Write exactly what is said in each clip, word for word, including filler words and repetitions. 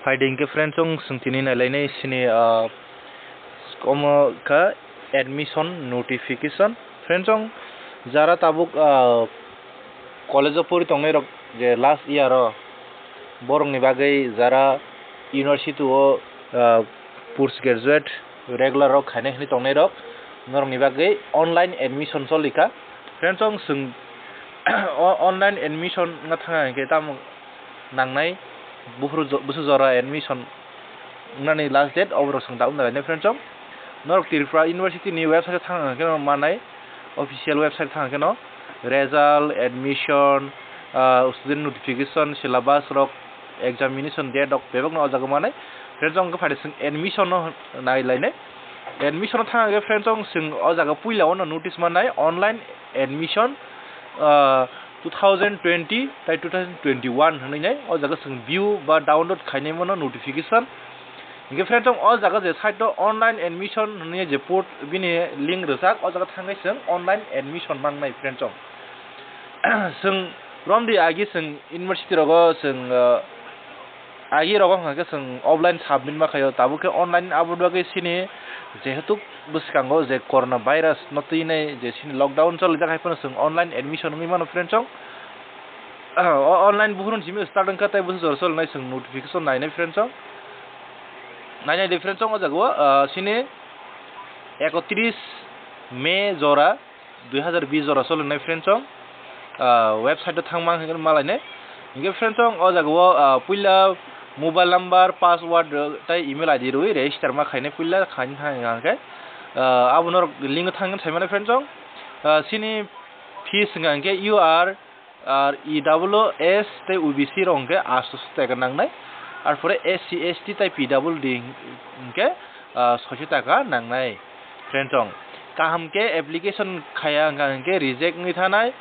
Hai de hinkhe friends, chwng tini nailainai sini, ah, omo kha admission notification. Friends, chwng jara tabuk, ah, college o pori tongnai rok je last year o, borok ni bagwi jara university o, ah, post graduate regular rok khainai hinwi tongnai rok, norok ni bagwi online admission choli kha. Friends, chwng o online admission wngna thang hinkhe tamo nangnai, buphuru jo-, busu jora admission wngnani last date, oborok chwng tabuk nailainai friends, chwng norok Tripura University ni website o thang hinkhe no manai, official website thang hinkhe no result, admission, ah, student notification, syllabus rok, examination date rok bebak no o jaga manai. Friends, chwng wngkha phaidi chwng admission no nailainai. Admission no thang hinkhe friends, chwng o jaga puila o no notice manai, online admission, ah, two thousand twenty tai two thousand twenty-one hinwi nai o jaga chwng view ba download khainai mano notification. Hinkhe friends, chwng o jaga je site o online admission hinwi je port bini link rwjak, o jaga thangwi chwng online admission mangnai friends, chwng. Chwng romdi agi chwng university rogo chwng, ah, agi rogo hwnkha khe chwng offline submit ma khaio, tabuk khe online, aboni bagwi chini jehetu bwskango je corona virus no twinai je chini lockdown cholijak hai phano chwng online admission wngwi mano friends, chwng. O online buphuru simi start wngkha tei busu jora solinai chwng notification nainai friends, chwng. Nainai de friends, chwng o jaga o, ah, chini ekotris May jora dui hazar bis jora solinai friends, chwng, ah, website o thangma hinkhe malainai. Hinkhe friends, chwng o jaga o, ah, puila mobile number, password, ah, tei email I D rwi register ma khainai puila khaina thang hinkhe, ah, abo norok link o thangwi saimano friends, chwng. Ah, chini fees wngkha hinkhe U R, ar E W S tei O B C rok hinkhe aatso taka nangnai, arpore S C, S T tei P W D hinkhe, ah, soiso taka nangnai. Friends, chwng kaham khe application khaya wngkha hinkhe reject wngwi thanai.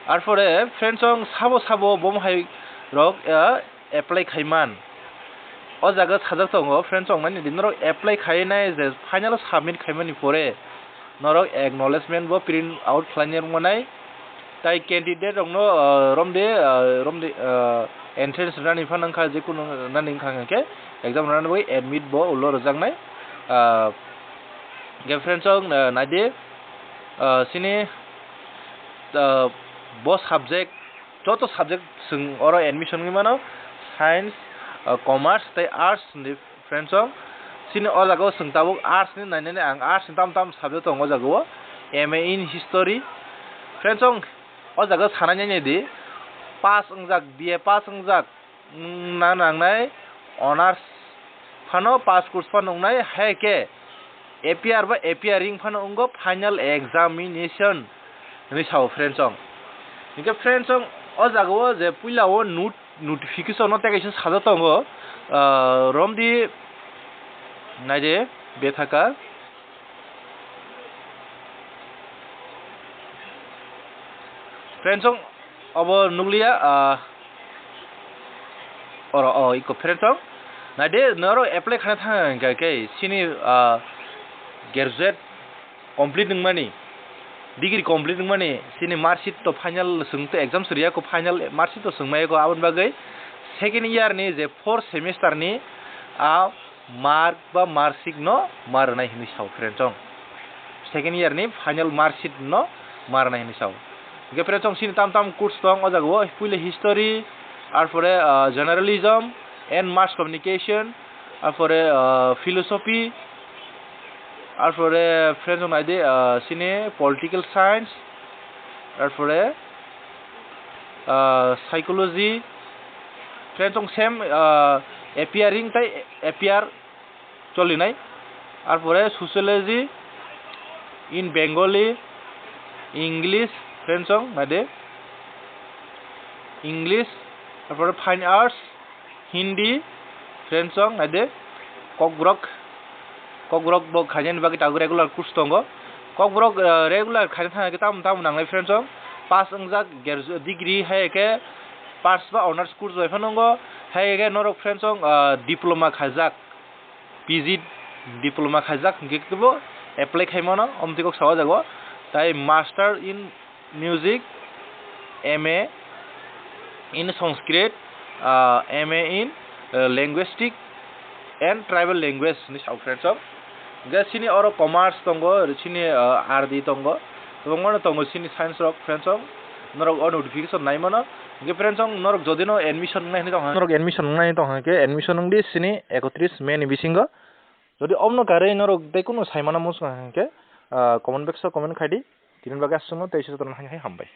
Arpore friends, chwng sabo sabo bo hai rok, ah, apply khaiman. O jaga sajak tongo, friends, chwng nainai di, norok apply khainai je final submit khaimani pore norok acknowledgement bo print out khlaina rwmani. Tai candidate rokno, ah, romde, ah, romde, ah, entrance rwnani phano wngkha, jekunu rwnani wngkha hinkhe exam rwnani bagwi admit bo ulo rwjaknai. Ah, hinkhe friends, chwng, ah, naidi, ah, chini, ah, bo subject, joto subject chwng oro admission wngwi mano, science, ah, commerce tei arts hinwi. Friends, chwng chini o jaga o chwng tabuk arts ni nainani, ang arts ni tam tam subject tongo o jaga o, M A in history. Friends, chwng o jaga o sanai nai di, pass wngjak, B A pass wngjak, wngna nangnai honors phano pass course phano wngnai, hai khe appear ba appearing phano wngo final examination hinwi sao friends, chwng. Hinkhe friends, chwng o jaga o je puila o note notification no tei kaisa sajak tongo, ah, romdi naide bethaka. Friends, chwng obo nukliya, ah, oro, oh, iko friends, chwng naide norok apply khaina thang hinkhe khe chini, ah, graduate complete wngmani, degree complete wngmani, chini mark sheet to final chwng to exam siriya ko, final mark sheet to chwng maya ko, aboni bagwi second year ni je fourth semester ni a mark ba mark sheet no ma rwnai hinwi sao friends, chwng. Second year ni final mark sheet no ma rwnai hinwi sao. Hinkhe friends, chwng chini tam tam course tong o jaga o, puila history, arpore, ah, journalism and mass communication, arpore, ah, philosophy, arpore friends, chwng naide, ah, chini political science, arpore, ah, psychology. Friends, chwng same, ah, appearing tei appear cholinai. Arpore sociology in Bengali, English, friends, chwng naide, English, arpore fine arts, Hindi, friends, chwng naide, Kokborok, Kokborok bo khainani bagwi tabuk regular course tongo. Kokborok, ah, regular khaina thangkhe tamo tamo nangnai friends, chwng pass wngjak, gradu-, degree hai khe pass ba honors course bai phano wngo, hai khe norok friends, chwng, ah, diploma khaijak, P G diploma khaijak hinkhe kebo apply khaimano, omtwi kok sao o jaga o. Tai master in music, M A in Sanskrit, ah, M A in, ah, linguistic, and Tribal Language ni sao friends rok. Hingke sini oro commerce tongo, sini, ah, R D tongo, kwbangma no tongo sini science rok friends rok. Norok o notification nai mano. Hingke friends rok norok jodi no admission wngnai hinui tong ha, norok admission wngnai tong ha hingke admission wng di sini ekotris May ni bisingo. Jodi omno karwi norok tei kunu sai mano muchung ha hingke, ah, comment box o comment khai di. Tini bagwi aswkno tei se jotono hai hai hambai.